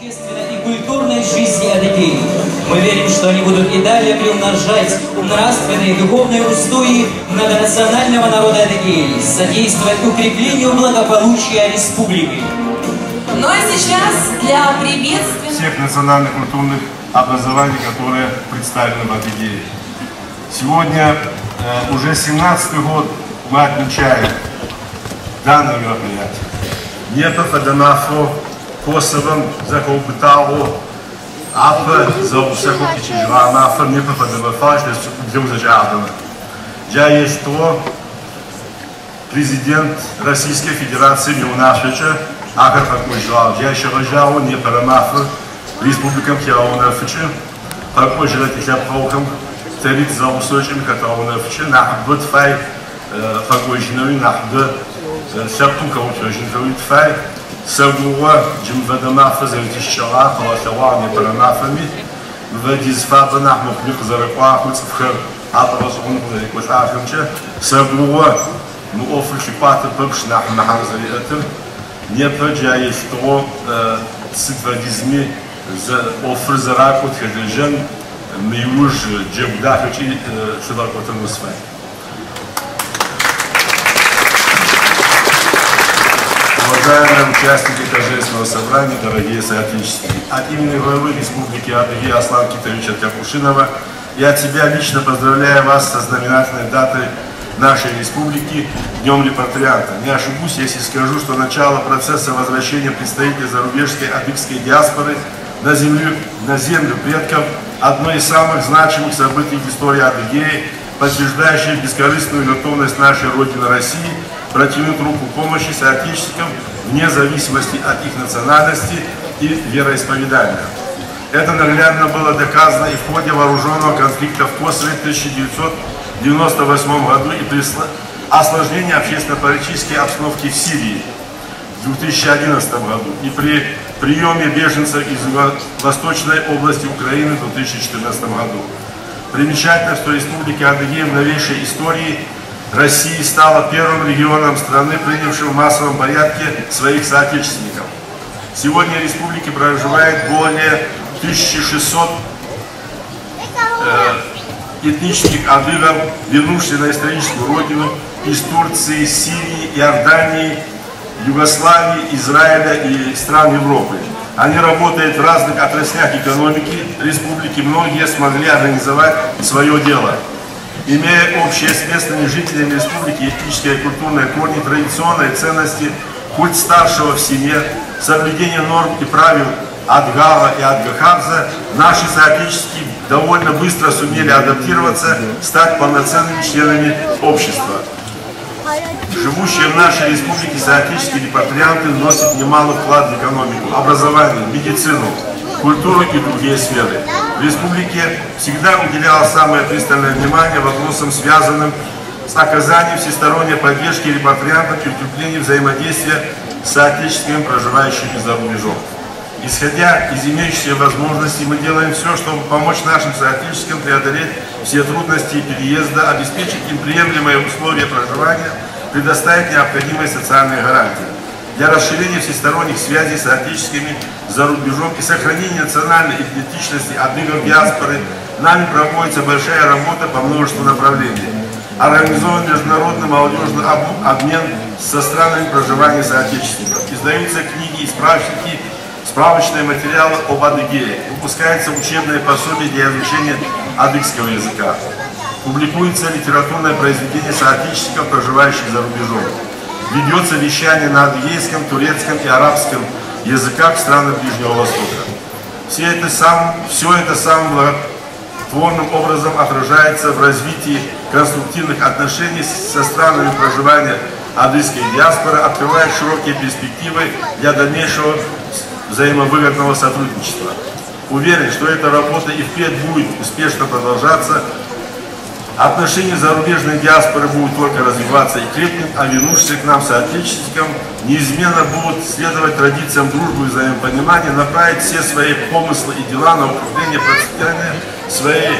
Общественной и культурной жизни Адыгеи. Мы верим, что они будут и далее приумножать нравственные и духовные устои многонационального народа Адыгеи, содействовать укреплению благополучия республики. Ну а сейчас для приветствия всех национальных культурных образований, которые представлены в Адыгее. Сегодня уже 17-й год мы отмечаем данное мероприятие. Непэ фэдэ мафэу Косовым зэхэубытагъэу апэ зэгъусэхэу тикӏыжьыгъэ а мафэр непэ фэдэ мэфагъ илъэс пшӏыкӏублэу зэкӏагъэмэ. Джа елъытыгъэу президент Российской Федерацием иунашъокӏэ ахэр къэкӏожьыгъагъ. Джа щегъэжьагъэу непэрэ мафэр республикэм хегъэунэфыкӏы, къэкӏожьырэ тилъэпкъэгъухэм тэри тызэгъусэу ыкӏи хэтэгъэунэфыкӏы, нахьыбэ тыфай къэкӏожьынэуи, нахьыбэ лъэпкъым хэуцожьынхэуи тыфай. Сэгугъэ джы мы фэдэ мафэ зэрэтищыкӏэгъагъэр къыгъэлъэгъуагъ непэрэ мафэми. Мы фэдиз фабэ нахь мыхъуми къызэрэкӏуагъэхэу цӏыфхэр ашӏогъэшӏэгъонэу къызэрекӏолӏагъэхэмкӏэ сэгугъэ мы ӏофыр лъыкӏуатэ пэпчъ нахь мэхьанэ зэриӏэтыр. Непэ джа елъытыгъэу сыд фэдизми ӏофыр зэракӏоу тхэлэжьэн, мы иуж джэгу дахэкӏи лъыдгъэкӏотэнэу сыфай. Уважаемые участники торжественного собрания, дорогие соотечественники, от имени главы Республики Адыгея Аслана Китовича Ткакушинова я от себя лично поздравляю вас со знаменательной датой нашей республики, Днем репатрианта. Не ошибусь, если скажу, что начало процесса возвращения представителей зарубежской адыгской диаспоры на землю предков одно из самых значимых событий в истории Адыгеи, подтверждающее бескорыстную готовность нашей Родины России протянуть руку помощи соотечественникам вне зависимости от их национальности и вероисповедания. Это наглядно было доказано и в ходе вооруженного конфликта в Косове в 1998 году и при осложнении общественно-политической обстановки в Сирии в 2011 году и при приеме беженцев из Восточной области Украины в 2014 году. Примечательно, что Республика Адыгея в новейшей истории России стала первым регионом страны, принявшим в массовом порядке своих соотечественников. Сегодня в республике проживает более 1600 этнических адыгов, вернувшихся на историческую родину из Турции, Сирии, Иордании, Югославии, Израиля и стран Европы. Они работают в разных отраслях экономики республики, многие смогли организовать свое дело. Имея общие с местными жителями республики этнические и культурные корни, традиционные ценности, культ старшего в семье, соблюдение норм и правил Адгава и Адгахабза, наши соотечественники довольно быстро сумели адаптироваться, стать полноценными членами общества. Живущие в нашей республике соотечественники репатрианты вносят немалый вклад в экономику, образование, медицину, культуру и другие сферы. В республике всегда уделялось самое пристальное внимание вопросам, связанным с оказанием всесторонней поддержки репатриантов и укреплением взаимодействия с соотечественниками, проживающими за рубежом. Исходя из имеющихся возможностей, мы делаем все, чтобы помочь нашим соотечественникам преодолеть все трудности переезда, обеспечить им приемлемые условия проживания, предоставить необходимые социальные гарантии. Для расширения всесторонних связей с соотечественниками за рубежом и сохранения национальной идентичности адыгов диаспоры нами проводится большая работа по множеству направлений. Организован международный молодежный обмен со странами проживания соотечественников. Издаются книги и справочники, справочные материалы об Адыгее. Выпускается учебное пособие для изучения адыгского языка. Публикуется литературное произведение соотечественников, проживающих за рубежом. Ведется вещание на адыгейском, турецком и арабском языках в странах Ближнего Востока. Все это самым благотворным образом отражается в развитии конструктивных отношений со странами проживания адыгской диаспоры, открывает широкие перспективы для дальнейшего взаимовыгодного сотрудничества. Уверен, что эта работа и впредь будет успешно продолжаться. Отношения зарубежной диаспоры будут только развиваться и крепнуть, а вернувшиеся к нам соотечественникам неизменно будут следовать традициям дружбы и взаимопонимания, направить все свои помыслы и дела на укрепление процветания своей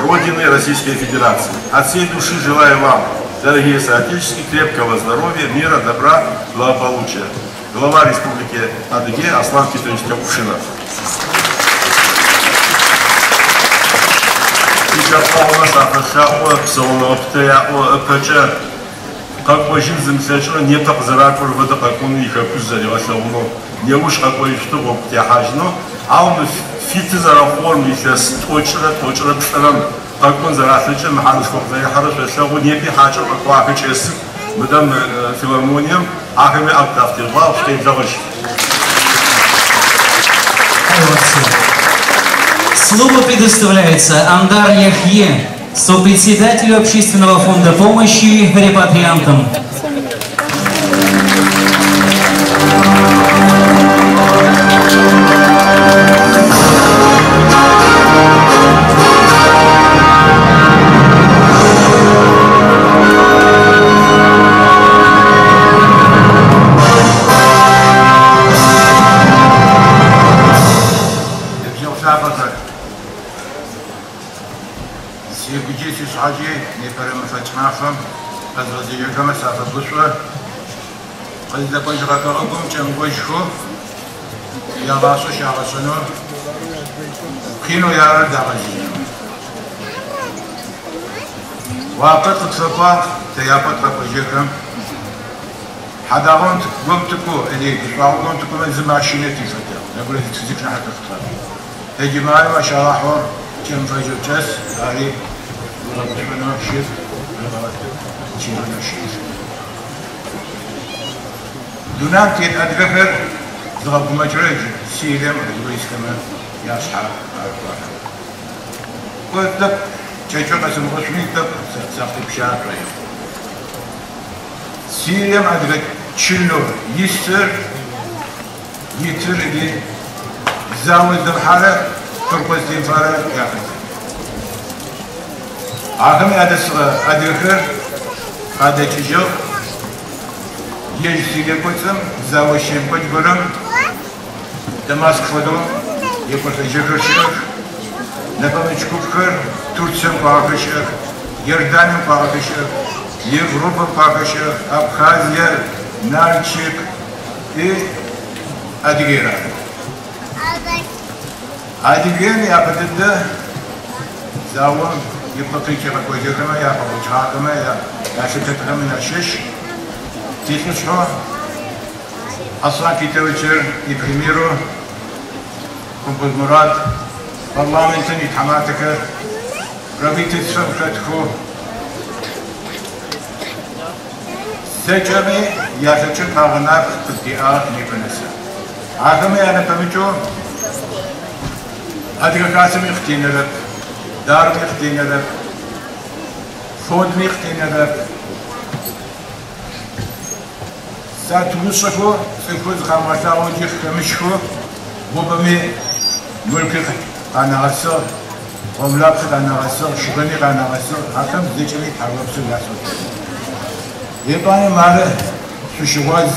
Родины Российской Федерации. От всей души желаю вам, дорогие соотечественники, крепкого здоровья, мира, добра, благополучия. глава Республики Адыгея Аслан Китович Тякушинов. Тилъэпкъэгъумэ сафэлъаӏо, псауныгъэ пытэ яӏэу ыпэкӏэ къэкӏожьын зымылъэкӏырэ непэ къызэракӏорэ фэдэ къэкӏонэу ихэкужъ зэригъэлъэгъунэу, неущ къэкӏожьыщтэу гъогу техьажьынэу, ау мы фиты зэрэхъугъэр мы илъэс тӏокӏырэ тӏокӏырэ плӏырэм къэкӏон зэралъэкӏыр мэхьанэшхо къызэрихьэрэр шъолъэгъу, непи хьакӏэу къэкӏуагъэхэр кӏэсых, мыдэ мы филармонием ахэми ӏэгу тафытежъугъагъ, шъукъеблэгъэжь. Слово предоставляется Андар Яхье, сопредседателю Общественного фонда помощи репатриантам. Ныбджэгъу лъапӏэхэр, сигукӏи сишъхьэкӏи непэрэ мэфэкӏ мафэм къэзгъэзэжьыгъэхэмэ сафэгушӏо, къыздэкӏожьыгъэ хэгъэгум кӏэмыгъожьхэу ягъашӏэ щагъэшӏэнэу, къинэу яӏэр дагъэзыжьынэу. Уапэ тыкъытфэкӏуагъ, тэ япэ тыкъэкӏожьыгъэхэм хьадагъэм гом тыкӏоу или гушӏуагъо гом тыкӏомэ зы машинэ тифэтыгъ, нэбгырэ зытфызых нахь тыхъутыгъэп. Тэ джы маем ащагъахьэу кӏэмыфэжьэу чӏэс, ари уигъэгушӏонэу щыт, уигъэчэфынэу щыт. Дунаим тет адыгэхэр зыгъэгумэкӏырэ джы Сирием адыгэу исхэмэ яшъхьэ арыкӏуагъ. Кӏо, тӏэкӏу кӏэкӏэу къэсымыӏошъуми, тӏэкӏу сафтепщагъэ шӏоигъу. Сирием адыгэ чылэу исыр, итыр или зао зыдэхьэрэ тыркъо зытемыфэрэ яхэт. Ахэм ядэсыгъэ адыгэхэр къадэкӏыжьыгъ, ежь Сирие кӏоцӏым зао щемыкӏокӏ горэм Дамаск фэдэу екӏолӏэжьэхэр щыӏэх, нэпэмыкӏ купхэр Турцием кӏуагъэхэр щыӏэх, Иорданием кӏуагъэхэр щыӏэх, Европэм кӏуагъэхэр щыӏэх, Абхазиер, Нальчик и Адыгеир ары. Адыгеим япэ дэдэ заом ипкъ къикӏыгъэ къоджэхэмэ япэгъокӏыгъахэмэ ялъытэтыгъэмэ ящыщ тилӏышъхьэу Аслан Китовичыр ипремьерэу Къумпӏыл Мурат, парламентым итхьаматэхэр, правительствэм хэтхэу зэкӏэми ялъэкӏын къагъэнагъ, къыддеӏагъэх непэ нэсэ. Ахэмэ янэпэмыкӏэу Адыгэ Хасэми къытенэрэп, ДАР-ми къытенэрэп, фондми къытенэрэп. Сатыушӏэхэу цӏыфхэу зыкъамыгъэлъагъоу ыкӏи къыхэмыщхэу гъобэми мылъкуи къанагъэсыгъ, гъомлапхъи къанагъэсыгъ, щыгъыни къанагъэсыгъ, ахэм зэкӏэми тхьауегъэпсэу ясӏощт. Етӏани мары шъущыгъуаз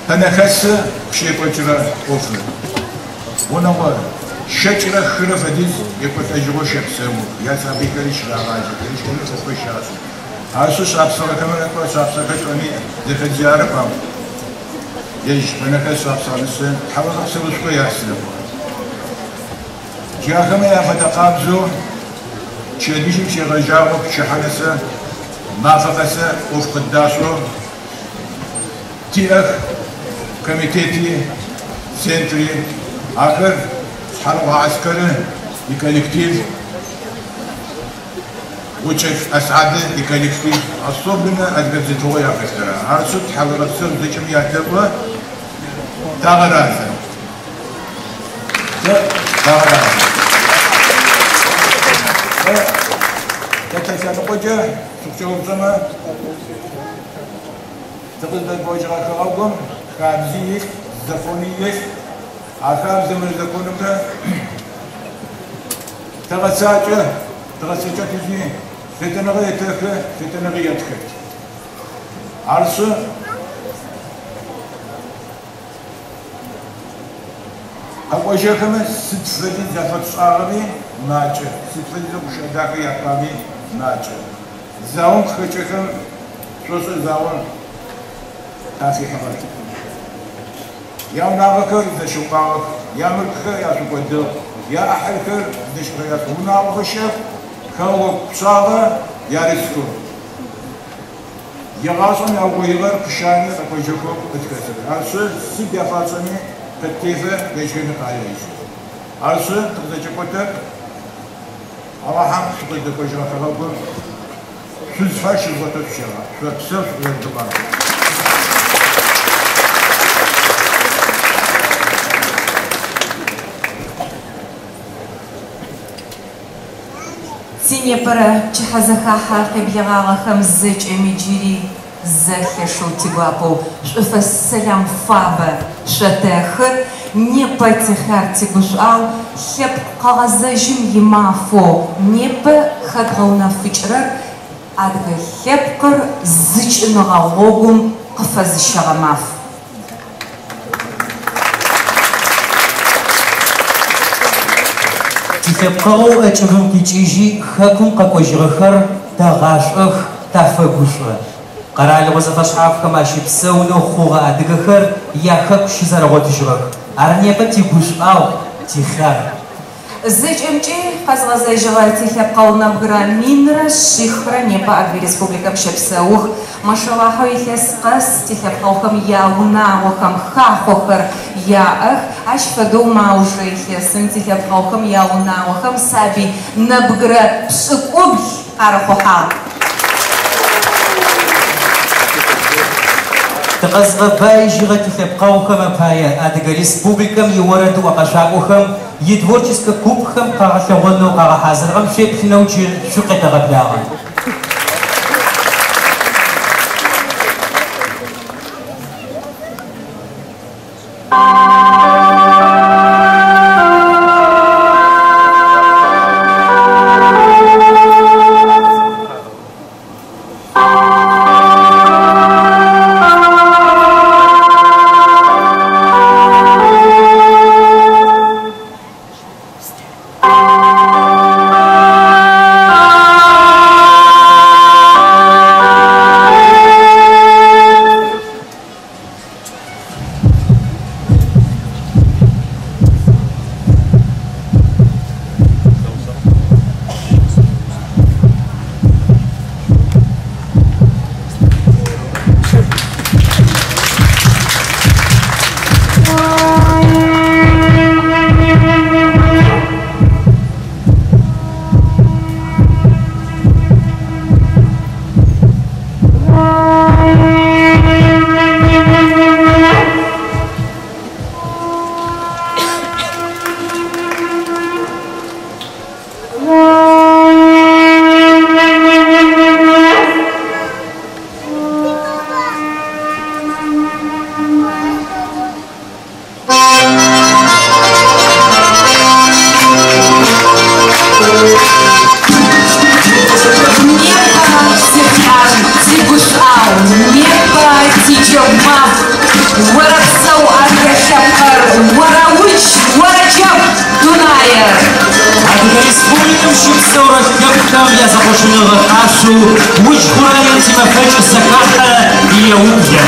Пэнэхэсы къыщекӏокӏырэ ӏофыр. Унэгъо щэкӏырэ хырэ фэдиз екӏолӏэжьыгъэу щэпсэух, ясабыйхэри щырагъаджэх, ежьхэми ӏофхэр щашӏэх. Ашъыу шапсыгъэхэмрэ кӏо шапсыгъэхэр тӏоми зэхэдзи арэп, ау ежь Пэнэхэс шапсыгъэ нысэ тхьауегъэпсэушхо ясэӏо. Джы ахэмэ яфэдэ къабзэу пчэдыжьым щегъэжьагъэу пчыхьэ нэсэ, мафэ къэсэ ӏоф къыддашӏэу тиӏэх комитети, центри, ахэр Шъхьарыгъо Аскэры иколлектив, Гъукӏэлӏ Асхьадэ иколлектив, особенно адыгэ бзылъфыгъэу яхэлъыр. Арышъ, тхьауегъэпсэу зэкӏэми ятэӏо, тагъэразэ. Тэ тагъэразэ. Тэ тэ талъэныкъокӏэ шъукъыкӏэупчӏэмэ, тыкъыздэкӏожьыгъэ хэгъэгум хабзи илъ, закони илъ. А хабзэмрэ законымрэ тэгъэцакӏэ, дгъэцэкӏэтыжьи, фитыныгъэ етэхы, фитыныгъи етхы. Арышъы, къэкӏожьыгъэхэмэ сыд фэдиз афэтшӏагъэми макӏэ, сыд фэдизэу гущыӏэ дахэ ятӏуагъэми макӏэ. Заом къыхэкӏыхэм шъошӏэ заом. Къафихьыгъэр. Яунагъохэр зэщыукъуагъэх, ямылъкухэр ашӏокӏодыгъ, яӏахьылхэр зыдэщыӏэхэр унагъохэр щыӏэх, хэгъэгу пчъагъэ ярысхэу. Егъашӏэм яугъоигъэр къыщани къэкӏожьыхэу къытхэсых. Арышъы, сыд яфатшӏэми къыттефэ, ежьхэми къареӏожьы. Арышъы, тыкъызэкӏэкӏотэп, Алахьэм шъукъыздэкӏожьыгъэ хэгъэгум шъузфаер щыжъугъотэу шъущегъаӏ, шъопсэу, шъукъызэрыдгъуагъ. Тинепэрэ пчыхьэзэхахьэ къеблэгъагъэхэм зэкӏэми джыри зэ лъэшэу тигуапэу шӏуфэс сэлам фабэ шъотэхы. Непэ тихъяр тигушӏуагъу, лъэпкъ къэгъэзэжьым имафэу непэ хэдгъэунэфыкӏырэр адыгэ лъэпкъыр зыкӏыныгъэ гъогум къыфэзыщэгъэ маф. Тилъэпкъэгъоу ӏэкӏыбым къикӏыжьи хэкум къэкӏожьыгъэхэр тэгъашӏох, тафэгушӏо. Къэралыгъо зэфэшъхьафхэм ащыпсэунэу хъугъэ адыгэхэр яхэку щызэрэгъотыжьыгъэх. Ар непэ тигушӏуагъу, тихъяр. Зэкӏэмкӏи къэзгъэзэжьыгъэ тилъэпкъэгъу нэбгырэ минрэ шъихрэ непэ Адыгэ Республикэм щэпсэух. Машалахьэу илъэс къэс тилъэпкъэгъухэм яунагъохэм хахъохэр яӏэх. Ащ фэдэу мы аужырэ илъэсым тилъэпкъэгъухэм яунагъохэм сабый нэбгырэ пшӏыкӏубл къарыхъухьагъ. Тыкъэзгъэбаижьыгъэ тилъэпкъэгъухэм апае Адыгэ Республикэм иорэдыӏо къэшъуакӏохэм итворческэ купхэм къэгъэлъэгъонэу къагъэхьазырыгъэм шъуеплъынэу джы шъукъетэгъэблагъэ. Непэ тихъяр тигушӏуагъу, непэ тиджэгу маф. Орэпсэу адыгэ лъэпкъыр, орэудж, орэджэгу дунаир. Адыгэ Республикэм щыпсэурэ лъэпкъхэм язэкъошыныгъэ къашъоу удж хъураем тимэфэкӏ зэхахьэ еублэ.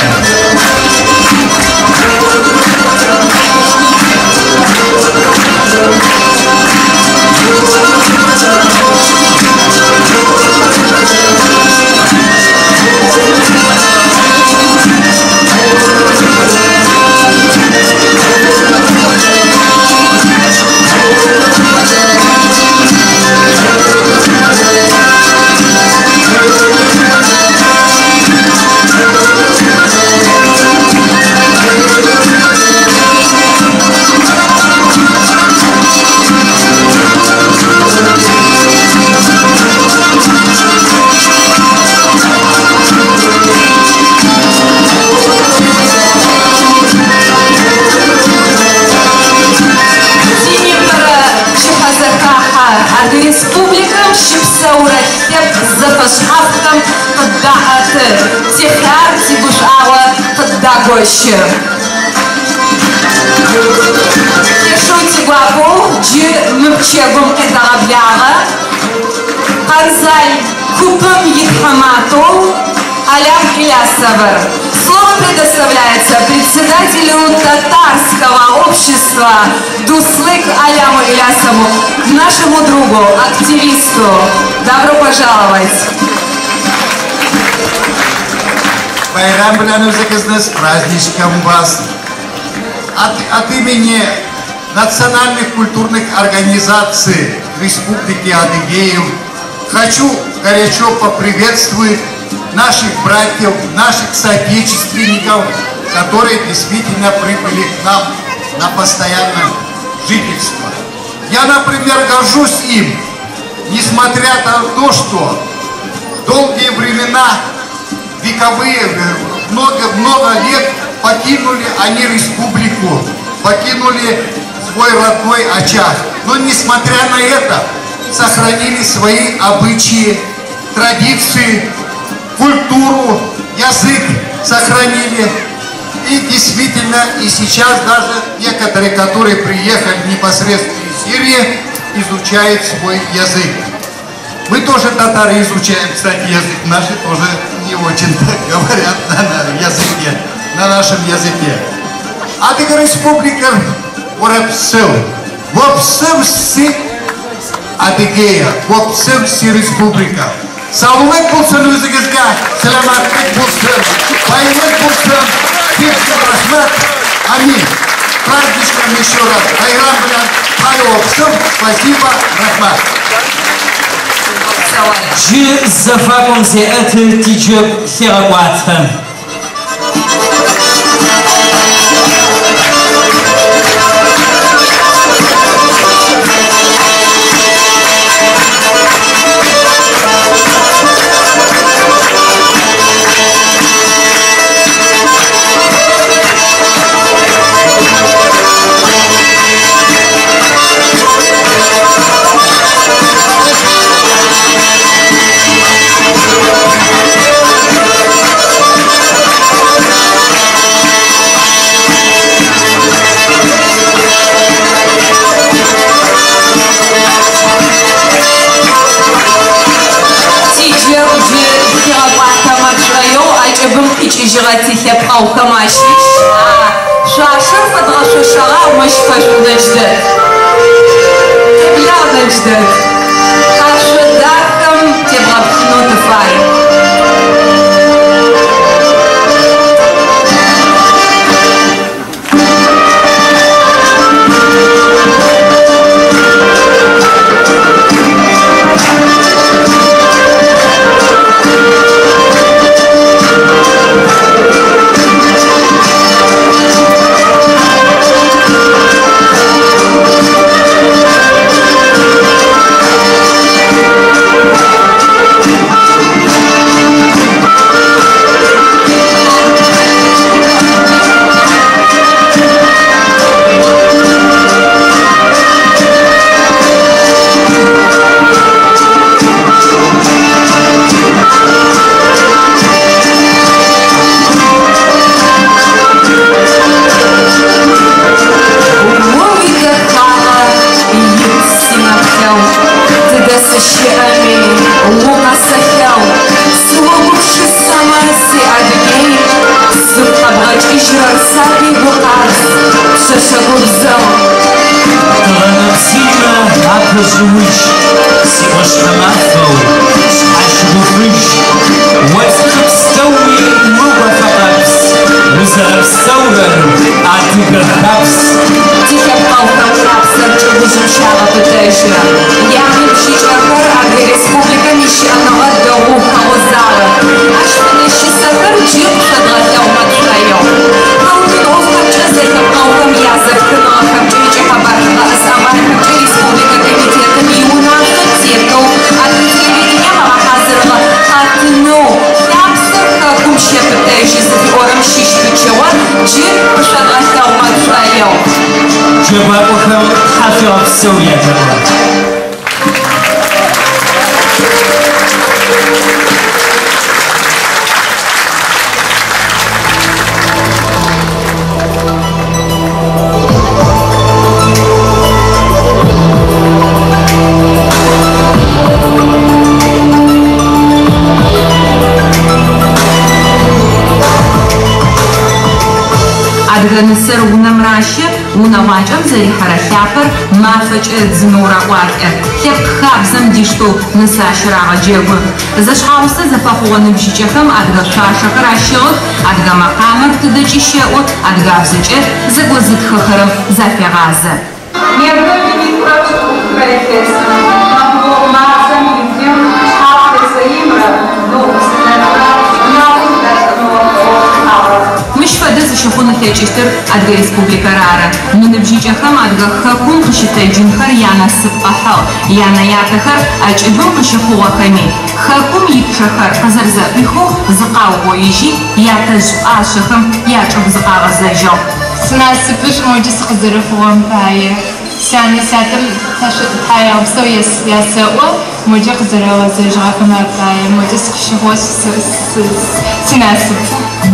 Тинепэрэ пчыхьэзэхахьэ Адыгэ Республикэм щыпсэурэ лъэпкъ зэфэшъхьафхэм къыддаӏэты, тихъяр тигушӏуагъо къыддагощы. Лъэшэу тигуапэу джы мы пчэгум къетэгъэблагъэ Къэнзал купым итхьаматэу Алям Илясовыр. Слово предоставляется председателю татарского общества Дуслык Аляму Илясову, нашему другу, активисту. Добро пожаловать! Bayram bilen özüňizni, с праздничком вас. От имени национальных культурных организаций Республики Адыгею хочу горячо поприветствовать наших братьев, наших соотечественников, которые действительно прибыли к нам на постоянное жительство. Я, например, горжусь им, несмотря на то, что долгие времена, вековые, много-много лет покинули они республику, покинули свой родной очаг. Но, несмотря на это, сохранили свои обычаи, традиции, культуру, язык сохранили. И действительно, и сейчас даже некоторые, которые приехали непосредственно из Сирии, изучают свой язык. Мы тоже, татары, изучаем, кстати, язык. Наши тоже не очень говорят на нашем языке. Адыгэ Республика Воропсыл. Вопсыл Адыгея, Вопсыл Республика. Саулык булсын үзегезгә, сәламәтлек булсын, байлык булсын, бик рәхмәт. Аминь. Праздничком еще раз. Байрам белән тхьауегъэпсэу, спасибо, рәхмәт. Джы зэфакӏом зеӏэты тиджэгу лъегъэкӏуатэ. Тиджэгу джы лъигъэкӏуатэмэ тшӏоигъу ӏэкӏыбым къикӏыжьыгъэ тилъэпкъэгъухэм ащыщ. Шъуашэр фэдгъэшъошэгъэ Мэщфэшӏу Нэдждэт. Къеблагъ, Нэдждэт. Къашъо дахэм тебгъэплъынэу тыфай. О уидэхагъэ ит синэплъэгъу, тыдэ сыщыӏэми укъэсэлъэгъу. Сыогупшысэмэ, си Адыгей, сыгу къэбгъэкӏыжьырэр сабый гукъабз, пшъэшъэ губзыгъ. Тыгъэнэпсыймэ апэжъыужь, сиӏошъхьэмафэу шъхьащыгуфыжь. О цӏыфы пстэуми угу афэкъабз, узэрэпсэурэр адыгэ хабз. Тилъэпкъэгъухэм лъапсэр чӏыгужъым щагъэпытэжьы. Яныбжьыкӏэхэр Адыгэ Республикэм ищыӏэныгъэ дэгъоу хэгъозагъэх. Ащ фэдэ щысэхэр джы къышъодгъэлъэгъумэ тшӏоигъу. Хэутын ӏофхэмкӏэ зэлъэпкъэгъухэм язэпхыныгъэхэмкӏэ ыкӏи къэбар лъыгъэӏэс амалхэмкӏэ республикэ комитетым иунашъо тетэу Адыгэ телевидением ыгъэхьазырыгъэ къэтынэу лъапсэр хэкум щэпытэжьы зыфиӏорэм щыщ пычыгъо джы къышъодгъэлъэгъумэ тшӏоигъу. Джэгуакӏохэм тхьашъуегъэпсэу ятэӏо. Адыгэ нысэр унэм ращэ, унэгъуакӏэм зэрихьэрэ лъапэр мафэкӏэ ыдзынэу раӏуалӏэ. Лъэпкъ хабзэм диштэу нысащэр агъэджэгу. Зэшъхьэгъусэ зэфэхъугъэ ныбжьыкӏэхэм адыгэ шъуашэхэр ащыгъых, адыгэ мэкъамэр тыдэкӏи щэӏу, адыгабзэкӏэ зэгозытхэхэрэм зафегъазэ. Непэ 2090 илъэсым мэкъуогъу мазэм иблым Шъхьаплъэ Саимрэ Дыгъу Псынэфрэ унагъо зэдашӏэнэу агъотыгъэх. Мыщ фэдэ зыщыхъун ылъэкӏыщтыр Адыгэ Республикэр ары. Мы ныбжьыкӏэхэм Адыгэ хэкум къыщытэджынхэр янасып къыхьыгъ, янэ-ятэхэр ӏэкӏыбым къыщыхъугъэхэми, хэкум ипчъэхэр къызэрэзэӏуихэу зыкъаугъоижьи, ятэжъ пӏашъэхэм ячӏыгу зыкъагъэзэжьыгъ. Сынасыпышӏ моджэ сыкъызэрыхъугъэм пае. Сянэ сятэм тхьаегъэпсэу ясэӏо, моджэ къызэрагъэзэжьыгъэхэм апае, моджэ сыкъыщыхъугъэ синасып.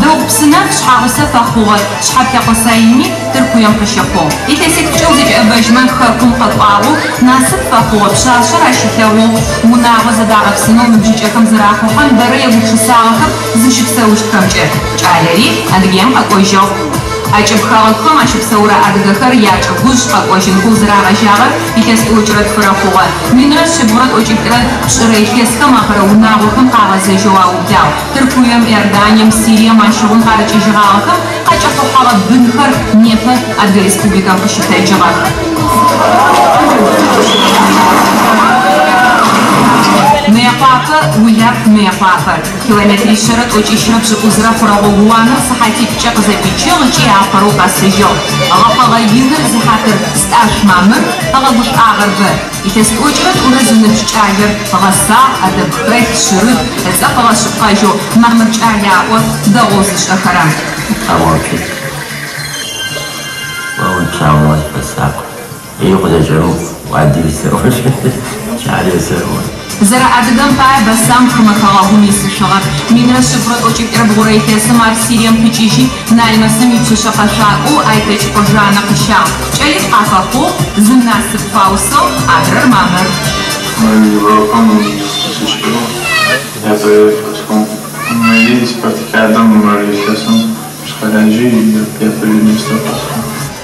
Дыгъу Псынэф шъхьэгъусэ фэхъугъэ Шъхьаплъэкъо Саими Тыркуем къыщыхъугъ. Илъэситӏукӏэ узэкӏэӏэбэжьмэ хэкум къэкӏуагъэу насып фэхъугъэ пшъашъэр ащ ылъэгъугъ. Унагъо зэдагъэпсынэу ныбжьыкӏэхэм зэрахъухьэм бэрэ егупшысагъэхэп зыщыпсэущтхэмкӏэ. Кӏалэри Адыгеем къэкӏожьыгъ. ӏэкӏыб хэгъэгухэм ащыпсэурэ адыгэхэр ячӏыгужъ къэкӏожьынхэу зырагъэжьагъэр илъэс 92 хъугъэ. 1192 илъэсхэм апэрэ унагъохэм къагъэзэжьэу аублагъ. Тыркуем, Иорданием, Сирием ащыгъум къарыкӏыжьыгъагъэхэм къакӏэхъухьэгъэ бынхэр непэ Адыгэ Республикэм къыщытэджыгъэх. Мыекъуапэ, Улап, Мыекъуапэр. 128 км хъурэ гъогууанэр сыхьатитӏукӏэ къызэпичыгъ ыкӏи апэрэу къэсыжьыгъ. Гъэхъэгъэ иныр зихьатыр Стӏашъу Мамыр, ыгъэгушӏуагъэр бэ. Илъэс 92 зыныбжь кӏалэр гъэсагъ, ӏэдэб хэлъ, шъырыт, ыцӏэ къыгъэшъыпкъэжьэу Мамыр кӏалэ аӏо дэгъоу зышӏэхэрэм. Аморти. О фэсакъ. Икъузэкӏэмыхъу адыгэ сэӏо. Кӏалэ сэӏо. Зэрэ адыгэм пае Басам хымэ хэгъэгум исышъугъэп. 1192 илъэсым ар Сирием къикӏыжьи Налмэсым ипшъэшъэ къэшъуакӏоу Айтэкӏ Жанэ къыщагъ. Кӏэлитӏу къафэхъугъ, зым насып фаусыгъ, адрэр Мамыр. Европэм сыщыӏэу япэрэ илъэсхэм мы спартакиадэм мыр илъэсым схэлажьи япэрэ место къэсхьыгъ.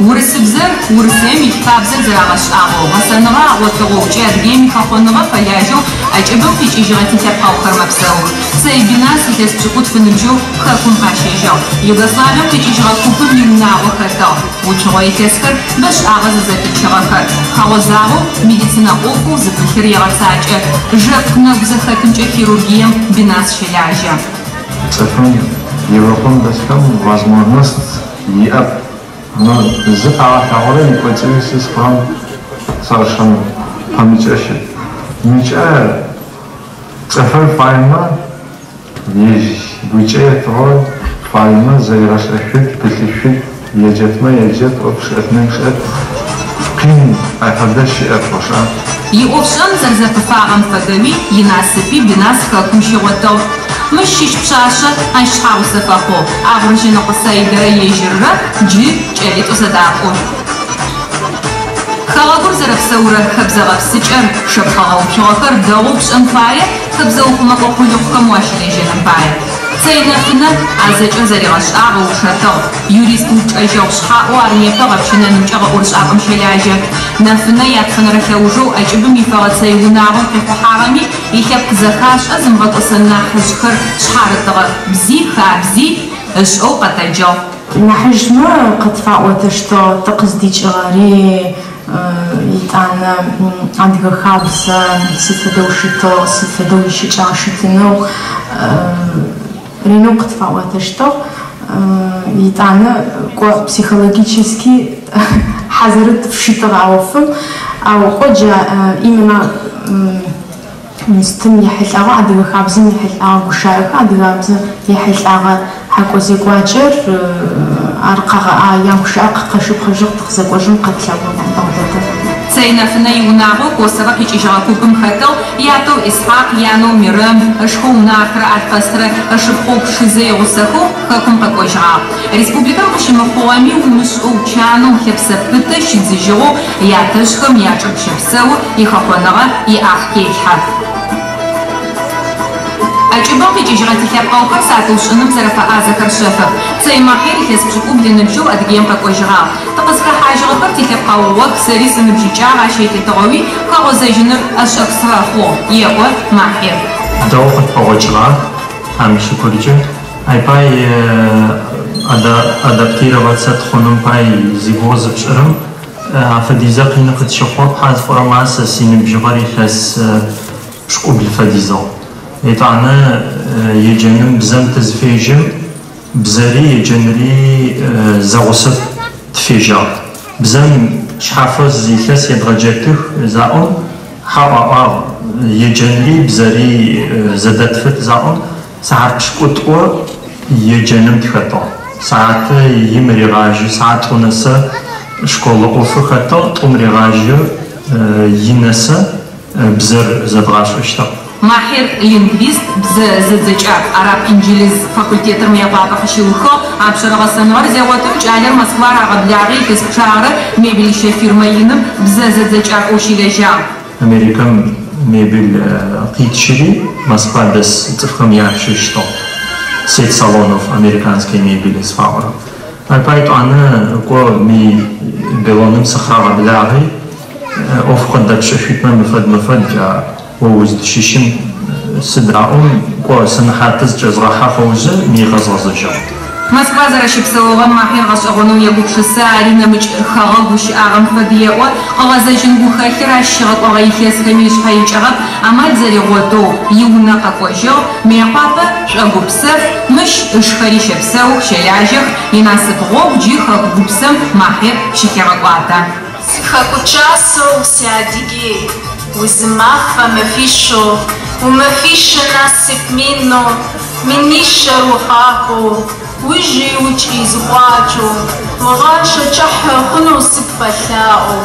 Урысыбзэр Урысыем илъ хабзэр зэрагъэшӏагъэу, гъэсэныгъэ агъотыгъэу ыкӏи Адыгеим ихэхъоныгъэ фэлажьэу ӏэкӏыбым къикӏыжьыгъэ тилъэпкъэгъухэр мэпсэух. Цэй Бинас илъэс 80 ныбжьэу хэкум къащэжьыгъ. Югославием къикӏыжьыгъэ купым иунагъо хэтыгъ. Уцугъо илъэсхэр бэшӏагъэ зызэпичыгъэхэр. Хэгъозагъэу медицинэ ӏофэу зыпылъыр егъэцакӏэ. Жэпкъ нэгу зэхэтымкӏэ хирургием Бинас щэлажьэ. Цӏыфым Европэм дэсхэм возможность иӏэп. Но зы къагъэлъагъорэ икӏоцӏыуи сысхъурэм совершенно пэмыкӏэ щыт. Мыкӏэ цӏыфыр фаемэ ежь гукӏэ етыгъэу фаемэ зэригъэшӏэшъут, пылъышъут, еджэтмэ еджэт, ӏоф шӏэтмэ шӏэт. Къин афэдэ щыӏэп ошӏа. Иӏофшӏэн зэрэзэпыфагъэм фэдэуи инасыпи Бинас хэкум щигъотыгъ. Мыщ щыщ пшъашъэ ащ шъхьэгъусэ фэхъугъ. Агъыржьэнэкъо Саидэрэ ежьыррэ джы кӏэлитӏу зэдапӏу. Хэгъэгур зэрэпсэурэ хэбзэ гъэпсыкӏэр, шэпхъэ гъэуцугъэхэр дэгъоу пшӏэн фае, хэбзэ ухъумэкӏо къулыкъухэм уащылэжьэным пае. Цэй Нэфынэ а зэкӏэ зэригъэшӏагъ ыушэтыгъ. Юрист упчӏэжьэгъу шъхьаӏэу ар непэ гъэпщынэнымкӏэ гъэӏорышӏапӏэм щэлажьэ. Нэфынэ ятфэнэрэ лъэужэу ӏэкӏыбым ифэгъэ цэй унагъом къихъухьагъэми илъэпкъ зэхашӏэ зымыгъэкӏосэн нахьыжъхэр шъхьарытыгъэх. Бзи хабзи ышӏэу къэтэджыгъ. Нахьыжъмэ къытфаӏотэщтыгъ тыкъыздикӏыгъэри, итӏанэ адыгэ хабзэ сыд фэдэу щытыгъ, сыд фэдэу ищыкӏагъ щытынэу ренэу къытфаӏотэщтыгъ. Итӏанэ кӏо психологически хьазыры тыфщытыгъ а ӏофым, ау кӏо джа именно стым ехьылӏагъэ, адыгэ хабзэм ехьылӏагъэ гущыӏэхэр, адыгабзэм ехьылӏагъэ хьакӏо-зекӏуакӏэр ар ягущыӏэ къэшыпкъэжьыгъ тыкъызэкӏожьым къэтлъэгъугъ дэгъу дэдэ. Цэй Нэфынэ иунагъо Косово къикӏыжьыгъэ купым хэтыгъ, ятэу Исхьакъ, янэу Мирэм, ышхэу Нартрэ Алъкъэсрэ, ышыпхъоу Пшызэ игъусэхэу хэкум къэкӏожьыгъагъ. Республикэм къыщымыхъугъэми умышӏэу чанэу лъэпсэ пытэ щидзыжьыгъэу ятэжъхэм ячӏыгу щэпсэу, ихэхъоныгъэ иӏахь хелъхьэ. ӏэкӏыбым къикӏыжьыгъэ тилъэпкъэгъухэр сатыушӏыным зэрэфэӏазэхэр шъэфэп. Цэй Махьир илъэс 70 ыныбжьэу Адыгеим къэкӏожьыгъагъ. Тыкъызхэхьажьыгъэхэр тилъэпкъэгъугъэх, сэри сыныбжьыкӏагъ, ащ елъытыгъэуи хэгъозэжьыныр ӏэшӏэх сфэхъугъ, еӏо Махьир. Дэгъоу къытпэгъокӏыгъэх, Тхьэм ишыкуркӏэ. Ай пай адаптироваться тхъуным пай зигугъу зыпшӏырэм афэдизэ къины къытщыхъугъэп, хьа зыфӏорэм ар сэ синыбжьыгъэр илъэс 70 фэдизыгъ. Етӏанэ еджэным бзэм тызфежьэм, бзэри еджэнри зэгъусэ тыфежьагъ. Бзэм шъхьафэу зы илъэс едгъэджэтых заӏом, хьау аӏуагъ, еджэнри бзэри зэдэтфыт заӏом, сыхьат 90 еджэным тыхэтыгъ. Сыхьат 1 регъажьэ, сыхьат 2 нэсэ школэ ӏофыр хэтыгъ, 2 регъажьэ, 1 нэсэ бзэр зэдгъашӏэщтыгъ. Махьир лингвист, бзэ зэдзэкӏакӏу, араб-инджылыз факультетыр Мыекъуапэ къыщиухыгъ, апшъэрэ гъэсэныгъэр зегъотым кӏалэр Москва рагъэблагъи илъэс пчъагъэрэ мебелищэ фирмэ иным бзэ зэдзэкӏакӏоу щылэжьагъ. Америкэм мебель къитщыри Москва дэс цӏыфхэм ящэщтыгъ. Сеть салонов американской мебели зыфаӏорэм. Ар пай етӏанэ кӏо ми Белоным сыхъагъэблагъи ӏоф къыдэпшӏышъутмэ мыфэд-мыфэд джа о уздыщыщым сыд аӏом кӏо сэнэхьатыр зыкӏэзгъэхьэ хъоузэ ми къэзгъэзэжьыгъ. Москва зэрэщыпсэугъэм Махьир гъэшӏэгъонэу егупшысэ, ари нэмыкӏ хэгъэгу щыӏагъэм фэд еӏо, къыгъэзэжьын гухэлъыр ащ щигъэкӏогъэ илъэсхэми ышъхьэ икӏыгъэп, амал зэригъотэу иунэ къэкӏожьыгъ, Мыекъуапэ шӏогупсэф, мыщ ышхэри щэпсэух, щэлажьэх, инасып гъогу джы хэку гупсэм Махьир щылъегъэкӏуатэ. Сихэку кӏасэу си Адыгей, узымафэ мэфищэу, умэфищэ насып минэу, минищэр ухъахэу, ужьи укӏи зыкӏуачӏэу, угъашӏэ кӏыхьэ хъунэу сыпфэлъаӏо.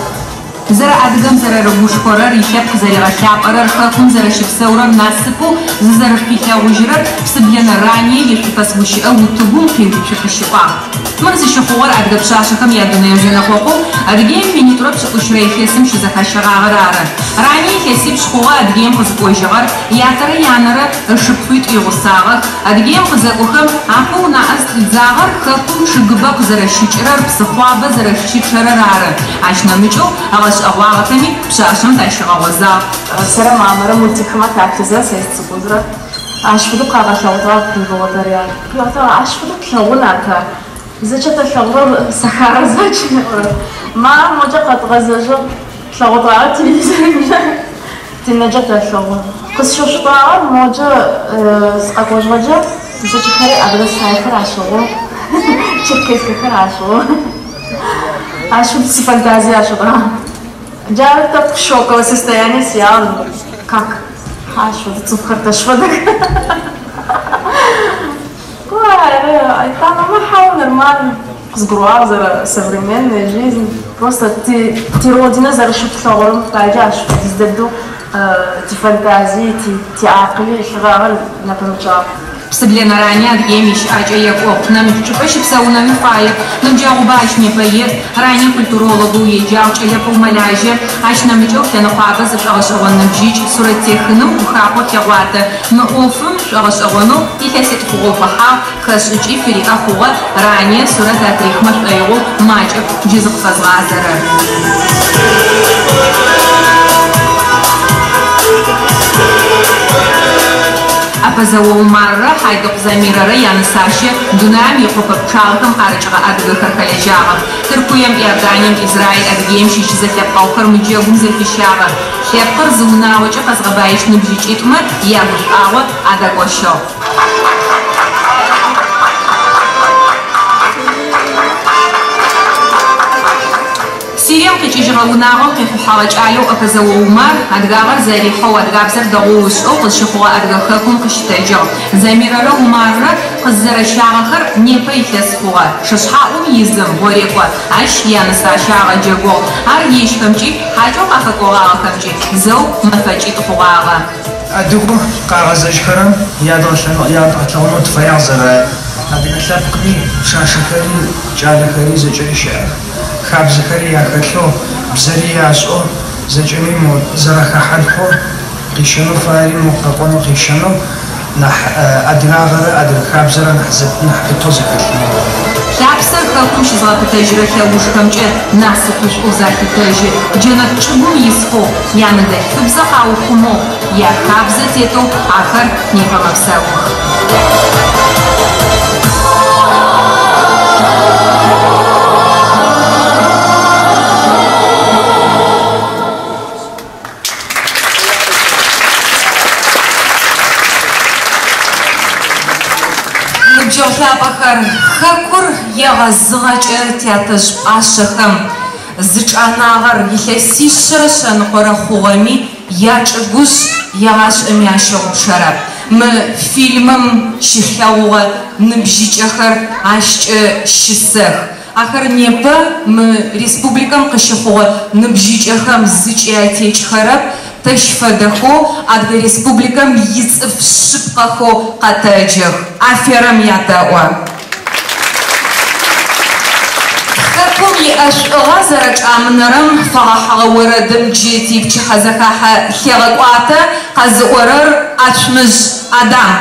Зэрэ адыгэм зэрэрыгушхорэр, илъэпкъ зэригъэлъапӏэрэр, хэкум зэрэщыпсэурэр насыпэу зызэрэшъуфилъэгъужьырэр Псыблэнэ Рание ишӏуфэс гущыӏэ утыгум къиуцу къыщиӏуагъ. Мыр зыщыхъугъэр адыгэ пшъашъэхэм ядунэе зэнэкъокъоу Адыгеим 2019 илъэсым щызэхащэгъагъэр ары. Рание илъэсипшӏ хъугъэ Адыгеим къызыкӏожьыгъэр, ятэрэ янэрэ ышыпхъуитӏу игъусагъэх. Адыгеим къызэкӏохэм апэу унаӏэ зытридзагъэр хэкум чъыгыбэ къызэрэщыкӏырэр, псыхъуабэ зэрэщычъэрэр ары. Ащ нэмыкӏэу ыгъэшӏэгъуагъэхэми пшъашъэм тащигъэгъозагъ. Сэрэ мамэрэ мультикхэмэ таплъызэ сэ сыцӏыкӏузрэ ащ фэдэу къагъэлъэгъугъэ природэр яр. Ащ фэдэу тлъэгъун ата. Зэкӏэ тэлъэгъурэр Сахара зэкӏ. Ма моджэ къэтгъэзэжьыгъ тлъэгъутагъэ телевизорымкӏэ тинэкӏэ тэлъэгъу. Къысщышъутагъэр моджэ сыкъэкӏожьыгъэкӏэ зэкӏэхэри адыгэ саехэр ашӏыгъэу, черкескэхэр ашӏыгъэу. Ащ фэдэу сифантазия ашӏыгъагъ. Джары тӏэкӏу шоковое состояние сиӏагъ. Как? Ащ фэдэ цӏыфхэр тэщ фэдэх. Там хьау нормально. Къызгурыӏуагъ зэрэ современная жизнь. Просто ти родина зэрэщыплъэгъурэм пае ащ фэдиз дэдэу тифантазии, тиакъыли илъыгъагъэр нэпэмыкӏагъ. Псыблэнэ Рание Адыгеим ищыӏакӏэ екӏугъ. Нэмыкӏ чӏыпӏэ щыпсэунэми фаеп. Ныбджэгъубэ ащ непэ иӏ. Рание культурологэу еджагъ, кӏэлэпӏоу мэлажьэ. Ащ нэмыкӏэу лъэныкъуабэ зышӏогъэшӏэгъон ныбжьыкӏ, сурэттехыным гухахъо хегъуатэ. Мы ӏофым шӏогъэшӏэгъонэу илъэситӏу хъугъэу пыхьагъ, хэшӏыкӏи фыриӏэ хъугъэ Рание сурэт атрихмэ шӏоигъоу макӏэп джы зыкъыфэзгъазэрэр. Апэзэо Умаррэ Хьайдыкъу Замирэрэ янысащэ дунаим икъопэ пчъагъэхэм къарыкӏыгъэ адыгэхэр хэлэжьагъэх. Тыркуем, Иорданием, Израиль, Адыгеим щыщ зэлъэпкъэгъухэр мы джэгум зэхищагъэх. Лъэпкъыр зы унагъокӏэ къэзгъэбаищт ныбжьыкӏитӏумэ ягушӏуагъо адагощыгъ. Сирием къикӏыжьыгъэ унагъом къихъухьэгъэ кӏалэу Апэзэо Умар адыгагъэр зэрихьэу, адыгабзэр дэгъоу ышӏэу къызщыхъугъэ адыгэ хэкум къыщытэджыгъ. Замирэрэ Умаррэ къыззэрэщагъэхэр непэ илъэс хъугъэ. Шышъхьаӏум изым гъорекӏо, ащ янысащэ агъэджэгугъ. Ар ежьхэмкӏи, хьакӏэу къафэкӏогъагъэхэмкӏи зэу мэфэкӏитӏу хъугъагъэ. Адыгэу къагъэзэжьхэрэм ядгъэлъэгъунэу тыфэягъ зэрэ адыгэ лъэпкъри, пшъашъэхэри, кӏалэхэри зэкӏэри щыӏэх. Хабзэхэри яхэлъэу, бзэри яшӏэу, зэкӏэми зэрэхахьанхэу, къищэнэу фаери мо къэкӏонэу къищэнэу. Нахь адыгагъэрэ адыгэ хабзэрэ нахь нахь пытэу зэхэлъынэу. Лъапсэр хэкум щызгъэпытэжьырэ лъэужхэмкӏэ насыпышӏоу залъытэжьы, джэнэт чӏыгум исхэу, яныдэлъфыбзэ къаухъумэу, яхабзэ тетэу ахэр непэ мэпсэух. Ныбджэгъу лъапӏэхэр, хэкур егъэзыгъэкӏэ тятэжъ пӏашъэхэм зычӏанагъэр илъэсишъэрэ шъэныкъорэ хъугъэми, ячӏыгужъ егъашӏэми ащыгъупшэрэп. Мы фильмым щышъулъэгъугъэ ныбжьыкӏэхэр ащкӏэ щысэх. Ахэр непэ мы республикэм къыщыхъугъэ ныбжьыкӏэхэм зыкӏи атекӏхэрэп, тэщ фэдэхэу Адыгэ Республикэм ицӏыф шъыпкъэхэу къэтэджых. Аферэм ятэӏо. Хэкум иӏэшӏугъэ зэрэчӏамынэрэм фэгъэхьыгъэ орэдым джы типчыхьэзэхахьэ лъегъэкӏуатэ, къэзыӏорэр Ацумыжъ Адам.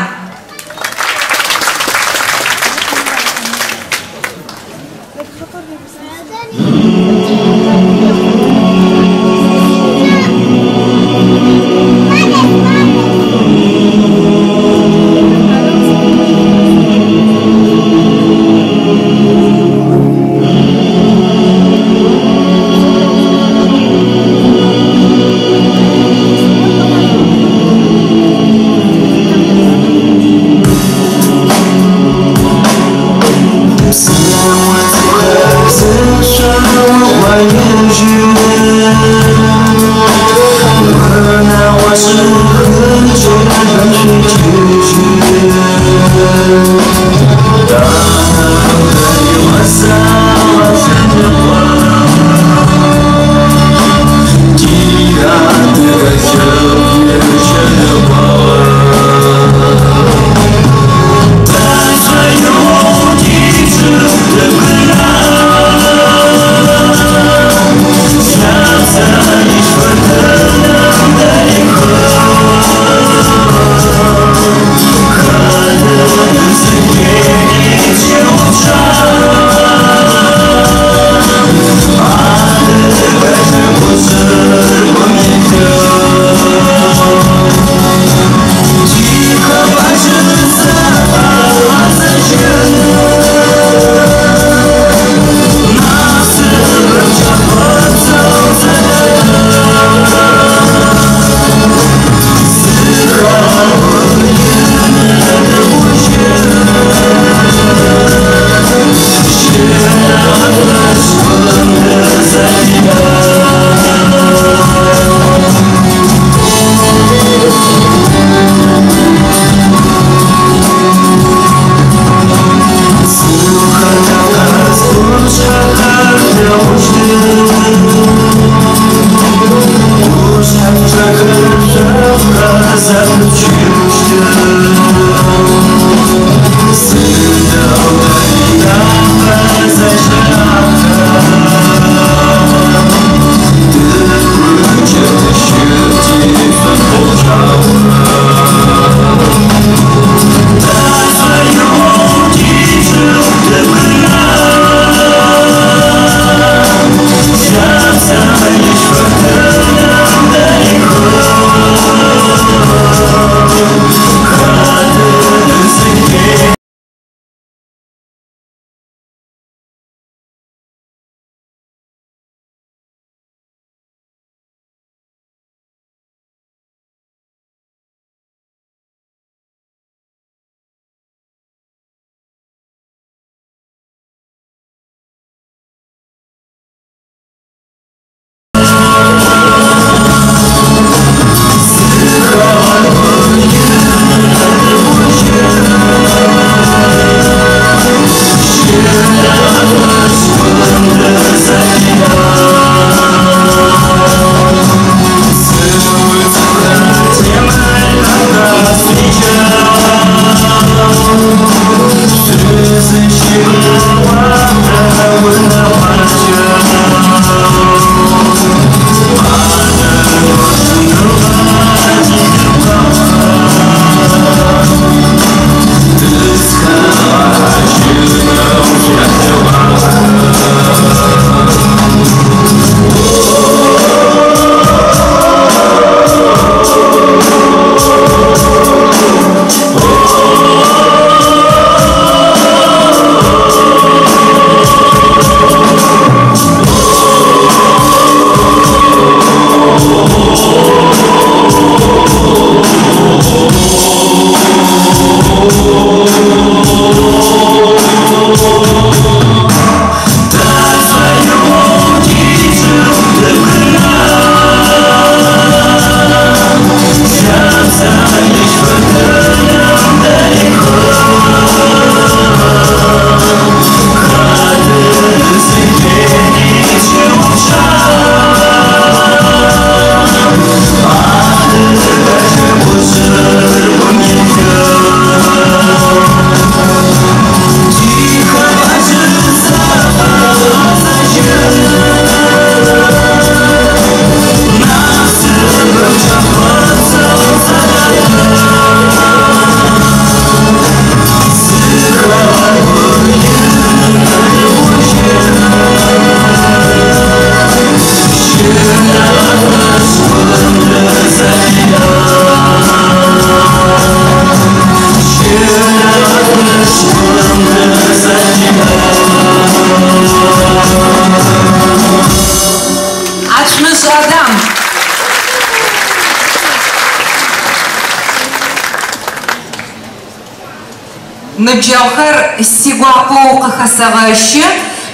Ныбджэгъухэр сигуапэу къыхэсэгъэщы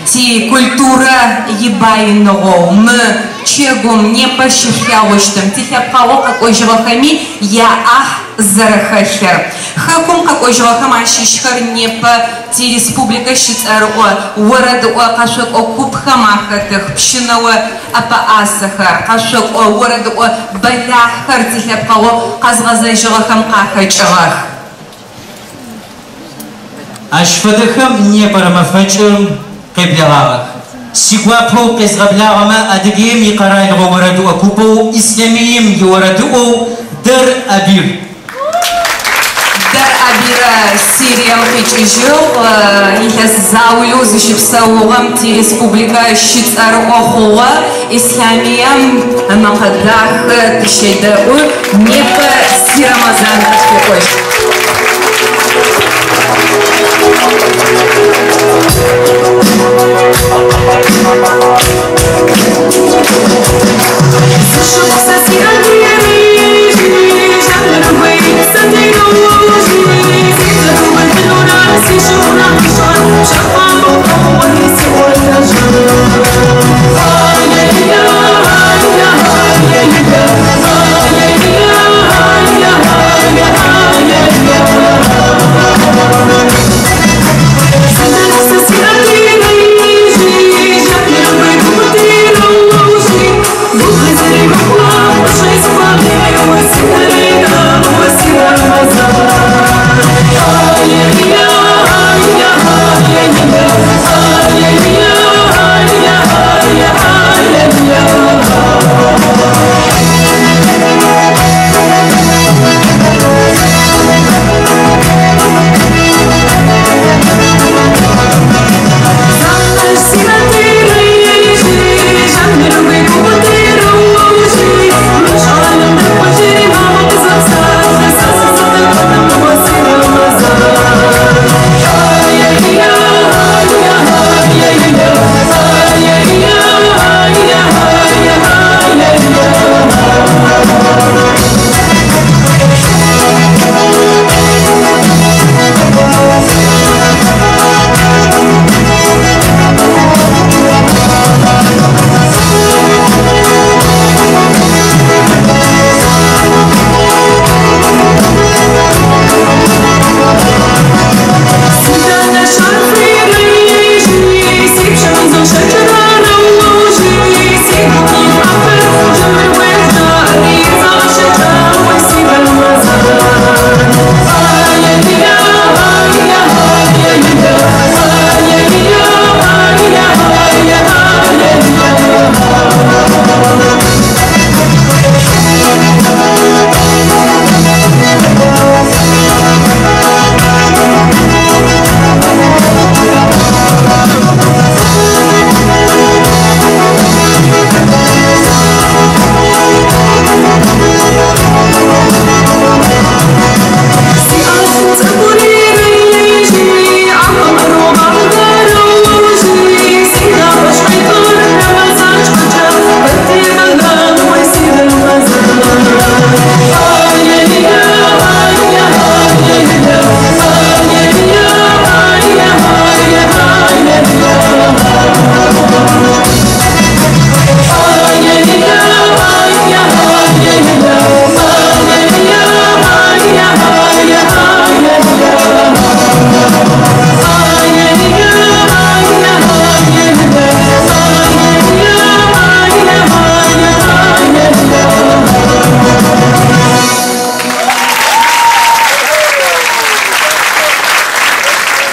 тикультурэ ибаиныгъэу мы пчэгум непэ щышъулъэгъущтым тилъэпкъэгъоу къэкӏожьыгъэхэми яӏахь зэрэхэлъыр. Хэкум къэкӏожьыгъэхэм ащыщхэр непэ тиреспубликэ щыцӏэрыӏо орэдыӏо къэшъокӏо купхэм ахэтых, пщынэо ӏэпэӏасэхэр, къэшъокӏо орэдыӏо бэлахьхэр тилъэпкъэгъоу къэзгъэзэжьыгъэхэм къахэкӏыгъэх. Ащ фэдэхэм непэрэ мэфэкӏым къеблэгъагъэх. Сигуапэу къезгъэблагъэмэ Адыгеим икъэралыгъо орэдыӏо купэу Ислъамыем иорэдыӏоу Дэр Абир. Дэр Абирэ Сирием къикӏыжьыгъ, илъэс заулэу зыщыпсэугъэм тиреспубликэ щыцӏэрыӏо хъугъэ. Ислъамыем ымэкъэ дахэ тыщедэӏу, непэ Си Рэмэзан къытфеӏощт.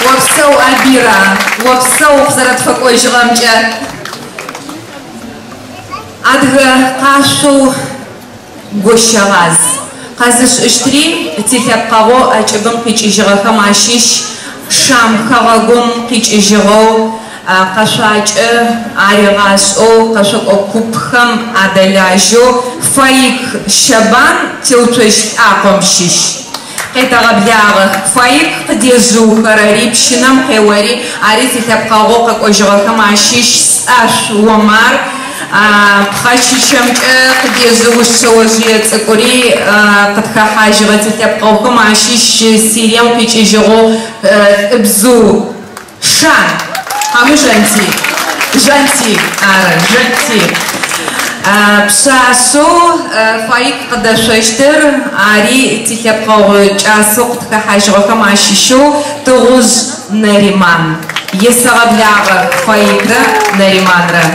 Опсэу, Абира, опсэу къызэрэтфэкӏожьыгъэмкӏэ. Адыгэ къашъоу Гощэгъаз. Къэзышӏыщтри тилъэпкъэгъоу ӏэкӏыбым къикӏыжьыгъэхэм ащыщ Шам хэгъэгум къикӏыжьыгъэу къэшъуакӏэ аригъашӏэу къэшъокӏо купхэм адэлажьэу Фаик Щэбан Теуцожь лӏакъом щыщ. Къетэгъэблагъэх. Фаик къыдежъыухэрэри, пщынэм къеори, ари тилъэпкъэгъоу къэкӏожьыгъэхэм ащыщ Стӏашъу Омар, пхъэчычэмкӏэ къыдежъыущт шъэожъые цӏыкӏури къытхэхьажьыгъэ тилъэпкъэгъухэм ащыщ Сирием къикӏыжьыгъэу Лӏыбзыу Шан, хьауми Жанти? Жанти, ары, Жанти. Пшъашъэу Фаик къыдэшъощтыр, ари тилъэпкъэгъу кӏасэу къытхэхьажьыгъэхэм ащыщэу Тыгъужъ Нариман. Есэгъэблагъэх Фаикрэ Нариманрэ.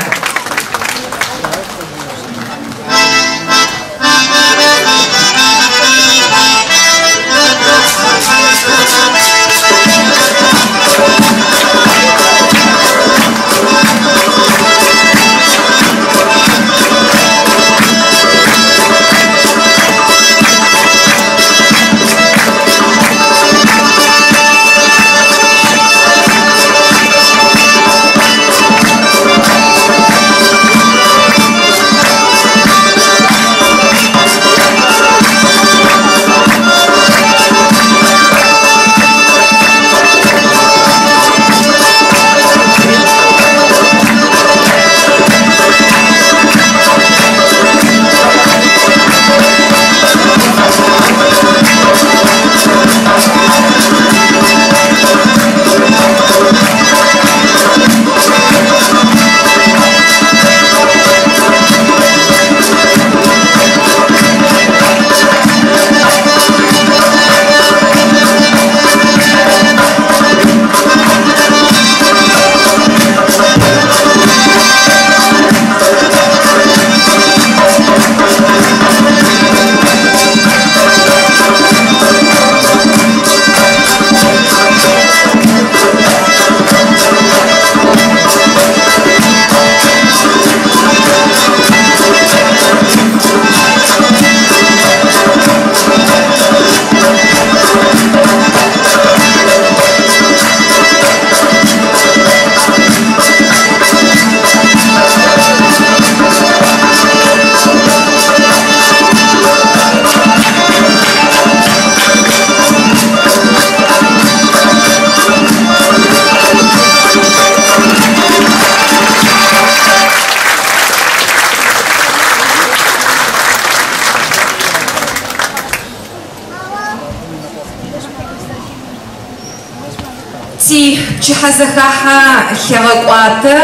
Типчыхьэзэхахьэ лъегъэкӏуатэ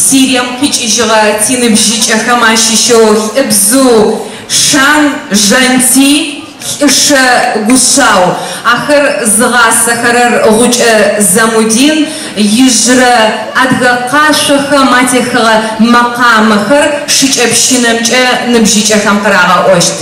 Сирием къикӏыжьыгъэ тиныбжьыкӏэхэм ащыщэу Лӏыбзыу Шан, Жанти, Лӏышэ Гушъау. Ахэр зыгъасэхэрэр Гъукӏэ Замудин, ижъырэ адыгэ къашъохэм атехыгъэ мэкъамэхэр шыкӏэпщынэмкӏэ ныбжьыкӏэхэм къырагъэӏощт.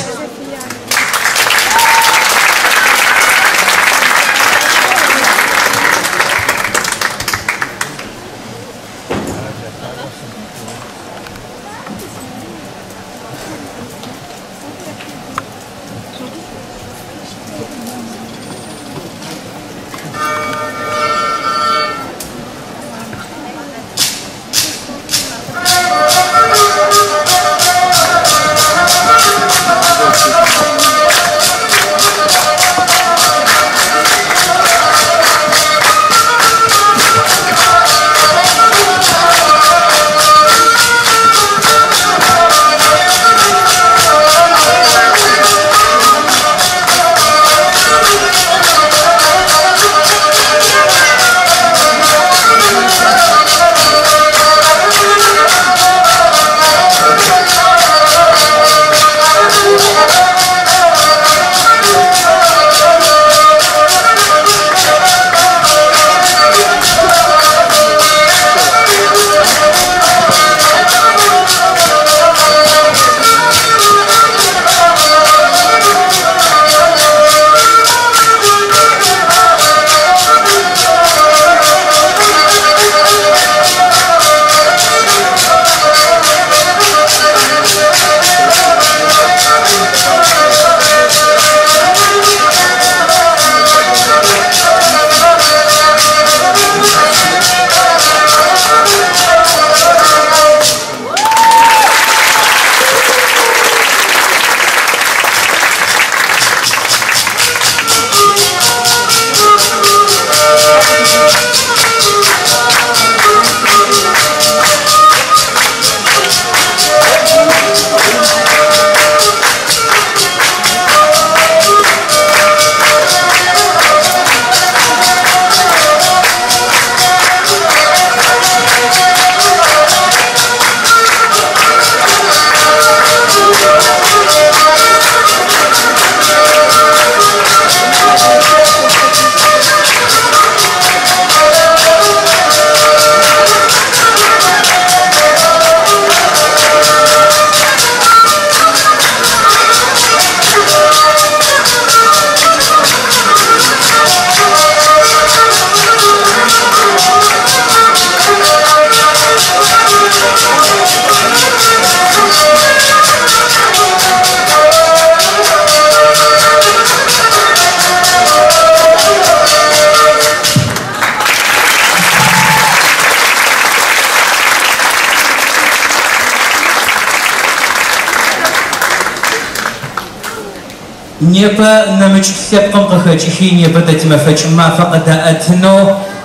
Непэ нэмыкӏ лъэпкъым къыхэкӏыхи непэ тэ тимэфэкӏ мафэ къыдаӏэтынэу,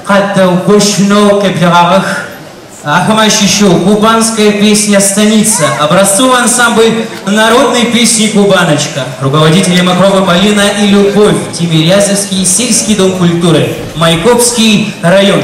къадэгощынэу къеблэгъагъэх. Ахэм ащыщэу «Кубанская песня Станица», образцовый ансамбль народной песни «Кубаночка», руководители Мокрова Полина и Любовь, Тимирязевский сельский дом культуры, Майкопский район.